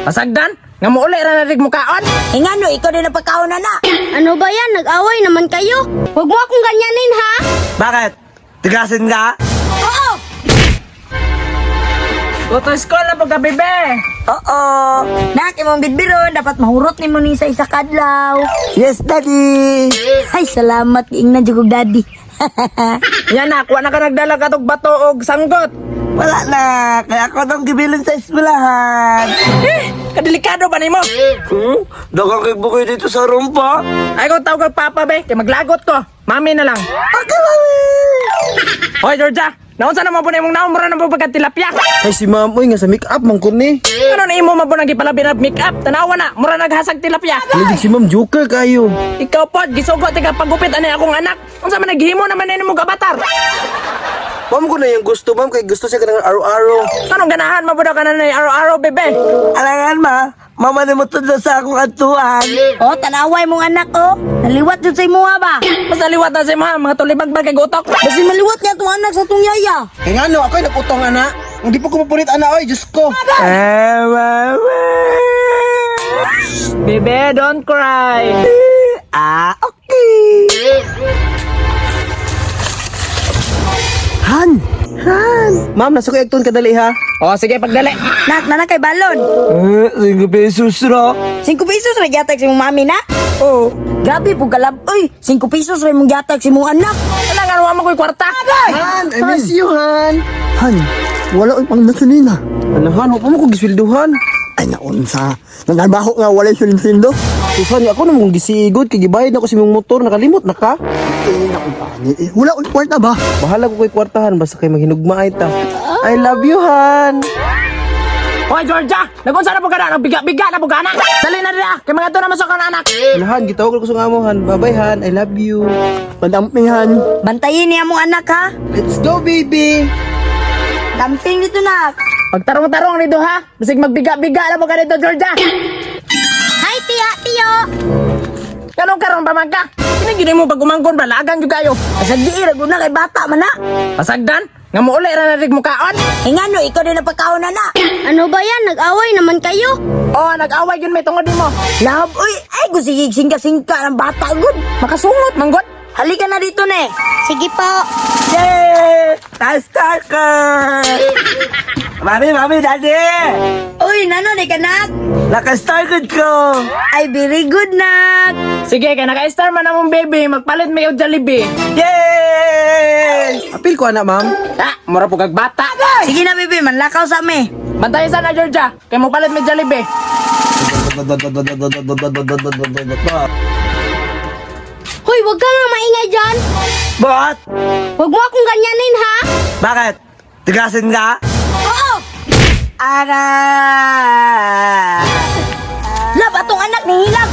Pasagdan, nga muuli ra na rig mukaon. Eh ngano, ikaw din napakaon na na. Ano ba yan? Nag-away naman kayo. Huwag mo akong ganyanin, ha? Bakit? Tigasin ka? Oo! Go to school na po ka, bebe. Oo. Nak, imong bidbiron, dapat mahurot nimo ni sa isa kadlaw. Yes, Daddy! Ay, salamat giingnan jud kog daddy. Yan nak, wa na ka nagdala katog bato og sanggot. Wala na! Kaya ako nang gibilin sa eskwelahan. Eh, kadelikado ba nimo? Hmm? Dagang kay bukoy dito sa rumpa. Ay ko tawag kag papa be, kay maglagot ko. Mami na lang. Okay, mami! Hoy Georgia, naunsa na mo po na imong naon mura na po pagka tilapia. Ay si ma'am, oy nga sa make up man ko ni. Ano na imo man po nang gipalabi na make up? Tanawa na, mura naghasag tilapia. Lagi si ma'am joker kayo. Ikaw pod, gisugo tika pagupit ani akong anak. Unsa man naghimo naman nimo gabatar? Ma'am ko na yung gusto ma'am kay gusto siya kanang araw-araw. Anong ganahan mo daw ka na ni araw-araw bebe? Alangan ma, mama ni mo tudlo sa akong atuan. Oh, tanaway mong anak oh. Naliwat jud sa imuha ba? Mas naliwat na sa imo ha, mga tulibagbag kay gutok. Basi maliwat niya atong anak sa atong yaya. Kay ngano ako'y nagutong ana. Hindi po ko mapunit ana oy, Diyos ko. Eh, mama! Bebe, don't cry. Ah, okay! Han! Han! Ma'am, nasa ko ekton kadali ha. O sige, pagdali. Nak, nana kay balon. Eh, 5 pesos ra. 5 pesos ra gyatag sa imong mami na? Oh. Grabe po galab. Uy, 5 pesos ra imong gyatag sa imong anak. Wala nga wa mo ko'y kwarta. Han, I miss you, Han. Han, wala oy pang nasunina. Ano Han, wa pa mo ko gisweldohan. Ay naunsa, nanarbaho nga walay sulin-sulindo. Susan, ako na mong gisigod kay gibayad na ko sa imong motor, nakalimot na ka. Eh, naku pani, eh, wala oy kwarta ba? Bahala ko kay kwartahan basta kay maghinugmaay ta. I love you, Han. Hoy Georgia, nagunsa na po ka na, nagbiga-biga na po ka na. Dali na dira, kay mga to naman sa akong anak. Ano, Han, gitawag ko sa amo, Han. Bye-bye, Han. I love you. Padamping Han. Bantayin niya mong anak ha. Let's go, baby. Damping dito nak. Pagtarong-tarong nito ha, bisig magbiga-biga na po ka dito Georgia. Hi, tiya, tiyo. Kanong karon pa man ka? Kini mo pag umangkon ba lagan jud kayo. Basag di ra gud na kay bata man na. Pasagdan, nga muuli ra na rig mukaon. Eh ngano, ikaw din napakaon na na. Ano ba yan? Nag-away naman kayo. Oh, nag-away yun may tungod nimo. Love, uy, ay gusigig singka-singka ng bata gud. Makasungot manggod. Halika na dito ne. Sige po. Yay! Taas ka! Mami, mami, daddy! Uy, nano ni kanak? Naka-star good ko! Ay, very good nak. Sige, kay naka-star man among baby, magpalit may og Jollibee. Yay! Apil ko ana, ma'am. Ah, mura po kag bata. Sige na, baby, manlakaw sa mi. Bantayan sana Georgia, kay mo palit may Jollibee. Hoy, huwag ka nga maingay dyan. Bakit? Huwag mo akong ganyanin, ha? Bakit? Tigasin ka? Oo! Ara! Love, atong anak ni Hilak.